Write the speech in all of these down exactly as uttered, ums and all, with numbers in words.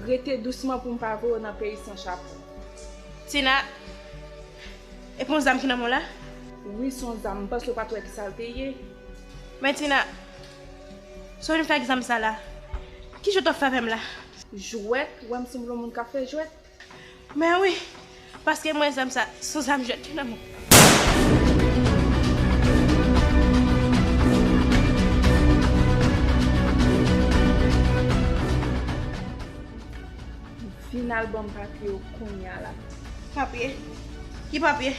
Rete dousman pou m pa voye w nan peyi san chapo. Tina, e pa yon zam ki nan men w la? Wi, se yon zam. M panse w pa t wè ki sa l te ye. Men Tina, sa w vin fè ak zam sa la? Ki jwèt w ap fè avè m la? Jwèt? Ou wè m sanble yon moun k ap fè jwèt? Men wi, paske mwen zam sa, se yon zam jwèt ki nan men w. Vin al ban m papye yo kounye a la. Papye? Ki papye?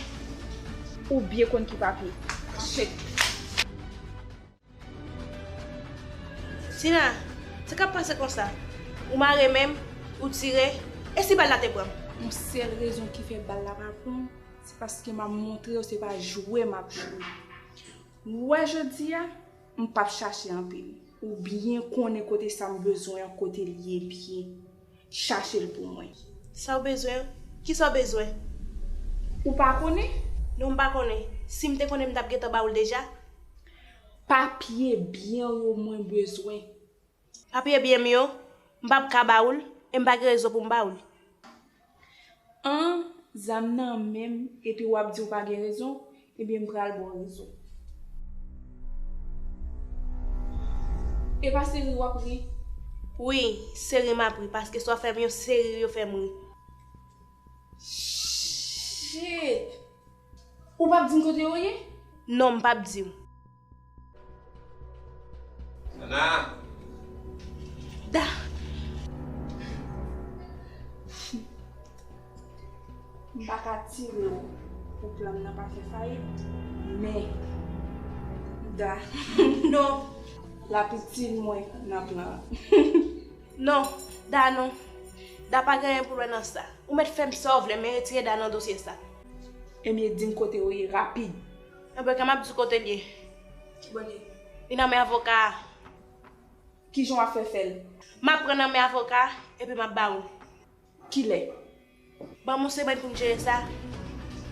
Ou byen konn ki papye. Shit. Tina, sa k ap pase konsa? Ou mare men m, ou tire, e si bal la te pran m? Yon sèl rezon ki fè bal la pa pran m, se paske m ap montre w se pa jwe m ap jwe. Ou wè jodi a, m p ap chache anpil. Ou byen konnen kote sa m bezwen an, kote l ye byen. Chache l pou mwen. Sa w bezwen? Kisa w bezwen? Ou pa konnen? Non, m pa konnen. Si m te konnen, m t ap gentan ba w l deja. Papye byen w yo mwen bezwen. Papye byen m yo, m p ap ka ba w l, e m pa gen rezon pou m ba w l. An, zam nan men m, epi w ap di w pa gen rezon, ebyen m pral ba w rezon. E pa se ri w ap ri? Wi, se ri m ap ri, paske sa w fè m yo, se ri yo fè m ri. Shit! Ou p ap di m kote yo ye? Non, m p ap di w. Nana! Da! M pa ka tire w pou plan m nan pa fè fayit, men Da. Non. L ap itil mwen nan plan an. Non, Da non. Da pa gen anyen pou l wè nan sa. Ou mèt fè m sa w vle, men retire Da nan dosye sa. Ebyen, di m kote yo ye, rapid. Ebyen, kan m ap di w kote l ye? Kibò l ye? Li nan men avoka a. Kijan w ap fè fè l? M ap pran nan men avoka a, epi m ap ba w l. Kilè? Ban m yon semèn pou m jere sa.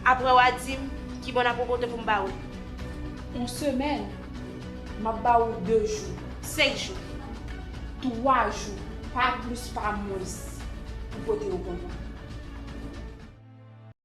Apre w a di m kibò n ap rankontre pou m ba w l. Yon semèn? M ap ba w de jou. Senk jou. Twa jou, pa plis, pa mwens, pou pote yo pou mwen.